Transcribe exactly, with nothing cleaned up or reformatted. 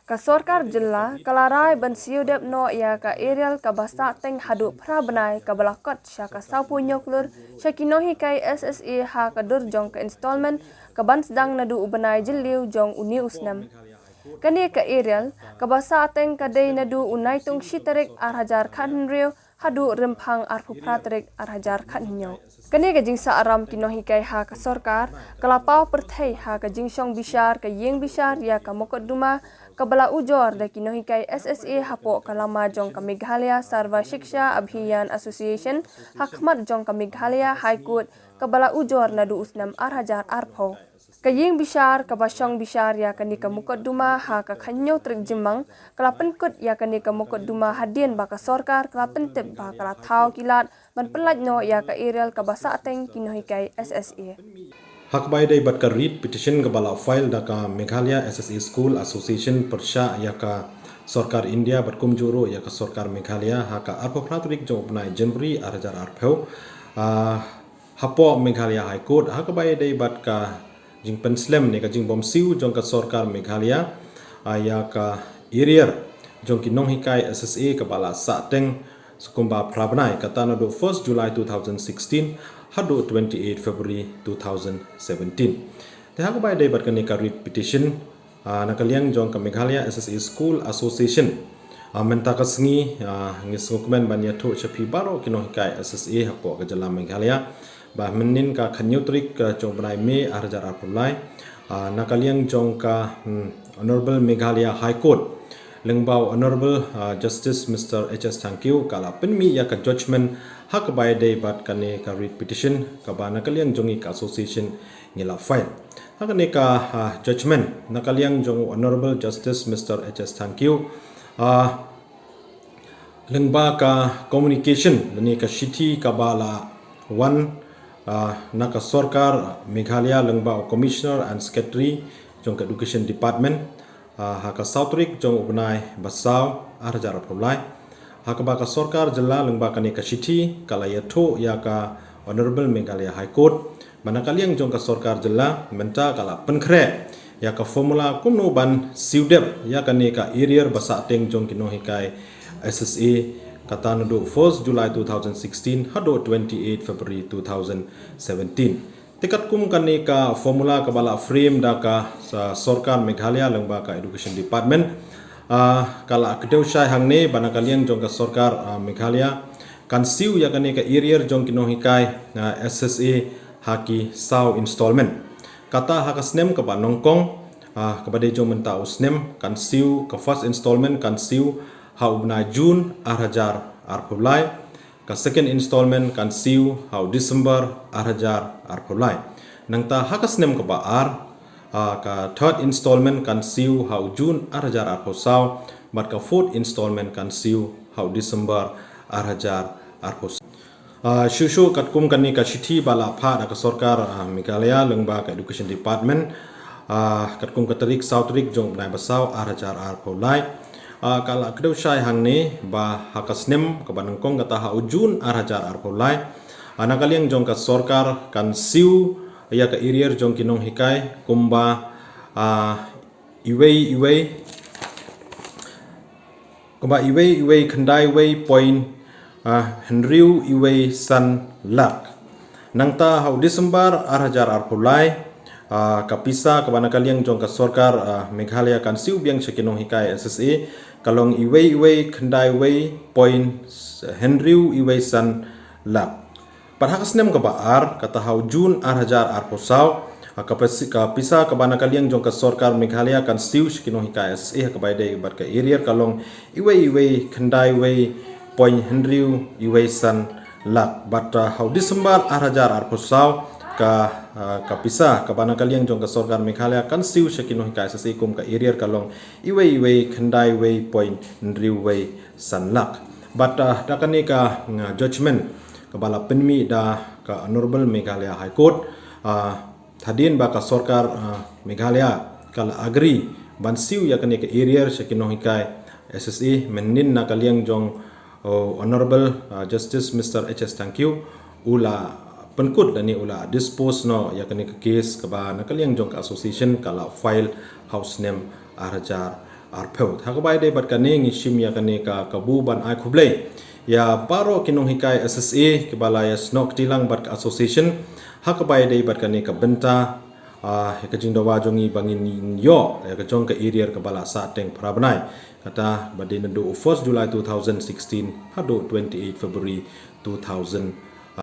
Ka sorkar jylla ka la rai ban siew dep noh ïa ka Ariel kaba sahteng haduh phra bnai kaba la kot sha ka sawphew hynñiew klur sha ki nonghikai S S A ha ka dur jong ka installment kaban sdang naduh u bnai Jylliew jong une u snem. Kane ka Ariel kaba sahteng ka dei naduh u Naitung shi tarik ar hajar khathynriew haduh Rymphang arphew phra tarik ar hajar khathynñiew. Kane ka jingsahram ki nonghikai ha ka sorkar ka la paw pyrthei ha ka jingshong bishar ka ïing bishar ïa ka mukotduma kaba la ujor da ki nonghikai S S A hapoh ka lama jong ka Meghalaya Sarva Shiksha Abhiyan Association ha khmat jong ka Meghalaya High Court kaba la ujor naduh u snem ar hajar arphew. Ka ïing bishar kaba shong bishar ïa kane ka mukotduma ha ka khathynñiew tarik Jymmang ka la pynkut ïa kane ka mukotduma hadien ba ka sorkar ka la pyntip ba ka la thaw ki lad ban pyllait noh ïa ka Ariel kaba sahteng ki nonghikai S S A. Ha kaba ïadei bad ka writ petition kaba la file da ka Meghalaya S S A School Association pyrshah ïa ka sorkar India bad kumjuh ruh ïa ka sorkar Meghalaya ha ka arphew phra tarik jong u bnai January ar hajar arphew, ah, hapoh Meghalaya High Court ha kaba ïadei bad ka jingpynslem ne ka jingbymsiew jong ka sorkar Meghalaya, ah, ïa ka Ariel jong ki nonghikai S S A kaba la sahteng kumba phra bnai, kata naduh first July two thousand sixteen haduh twenty-eight February two thousand seventeen. Te ha kaba ïadei bad kane ka writ petition, ah, na ka liang jong ka Meghalaya S S A School Association, ah, mynta ka sngi, ah, ngi sngewkmen ban ïathuh sha phi baroh ki nonghikai S S A hapoh ka jylla Meghalaya ba mynhynnin ka khathynñiew tarik, ah, jong u bnai May ar hajar arphew lai, ah, na ka liang jong ka, hmm, Honourable Meghalaya High Court, lyngba u Honourable, ah, Justice Mister H S Thangkhiew, ka la pynmih ïa ka judgment ha kaba ïadei bad kane ka writ petition kaba na ka liang jong ngi ka association ngi la file. Ha kane ka, ah, judgment na ka liang jong u Honourable Justice Mister H S Thangkhiew, ah, lyngba ka communication lane ka shithi kaba la wan, ah, na ka sorkar Meghalaya lyngba u Commissioner and Secretary jong ka Education Department, ah, ha ka saw tarik jong u bnai ba saw ar hajar arphew lai, ha kaba ka sorkar jylla lyngba kane ka shithi ka la ïathuh ïa ka Honourable Meghalaya High Court ba na ka liang jong ka sorkar jylla mynta ka la pynkhreh ïa ka formula kumno ban siew dep ïa kane ka Ariel ba sahteng jong ki nonghikai S S A, kata naduh first July two thousand sixteen haduh twenty-eight February two thousand seventeen. Te katkum kane ka formula kaba la frame da ka, ah, sorkar Meghalaya lyngba ka Education Department, ah, ka la kdew shai hangne ba na ka liang jong ka sorkar, ah, Meghalaya kan siew ïa kane ka Ariel jong ki nonghikai, ah, S S A ha ki saw installment. Kata ha ka snem kaba nyngkong, ah, kaba dei jong mynta u snem, kan siew, ka first installment kan siew ha u bnai June ar hajar arphew lai, ka second installment kan siew ha u December ar hajar arphew lai. Nangta ha ka snem kaba ar, ah, ka third installment kan siew ha u June ar hajar arphew saw, bad ka fourth installment kan siew ha u December ar hajar arphew saw. Ah, shuh shuh katkum kane ka shithi ba la phah da ka sorkar, ah, Meghalaya lyngba ka Education Department, ah, katkum ka tarik saw tarik jong u bnai ba saw ar hajar arphew lai, ah, ka la kdew shai hangne ba ha ka snem kaba nyngkong kata ha u June ar hajar arphew lai, ah, na ka liang jong ka sorkar kan siew ïa ka Ariel jong ki nonghikai kumba, ah, iwei iwei, kumba iwei iwei khyndai wei point, ah, hynriew iwei san lak. Nangta ha u December ar hajar arphew lai, ah, ka pisa kaba na ka liang jong ka sorkar, ah, Meghalaya kan siew biang sha ki nonghikai S S A ka long iwei iwei khyndai wei point hynriew iwei san lak. Bad ha ka snem kaba ar, kata ha u June ar hajar arphew saw, ha ka pisi-, ka pisa kaba na ka liang jong ka sorkar Meghalaya kan siew sha ki nonghikai S S A ha kaba ïadei bad ka Ariel ka long iwei iwei khyndai wei point hynriew iwei san lak. Bad, ah, ha u December ar hajar arphew saw, ka, ah, ka pisa kaba na ka liang jong ka sorkar Meghalaya kan siew sha ki nonghikai S S A kum ka Ariel ka long iwei iwei khyndai wei point hynriew wei san lak. Bad, ah, da kane ka, mm, judgment kaba la pynmih da ka Honourable Meghalaya High Court, ah, hadien ba ka sorkar, ah, Meghalaya ka la agree ban siew ïa kane ka Ariel sha ki nonghikai S S A, mynhynnin na ka liang jong, oh, Honourable, ah, Justice Mister H S Thangkhiew, u la pynkut lane u la dispose noh ïa kane ka case kaba na ka liang jong ka association ka la file ha u snem ar hajar arphew. Ha kaba ïadei bad kane ngi shim ïa kane ka kabu ban ai khublei ïa baroh ki nonghikai S S A kiba la ïasnoh kti lang bad ka association ha kaba ïadei bad kane ka bynta, ah, ïa ka jingdawa jong ngi ba ngin ïoh ïa ka jong ka arrear kaba la sah teng phra bnai, kata ba dei naduh u first July two thousand sixteen haduh twenty-eight February two thousand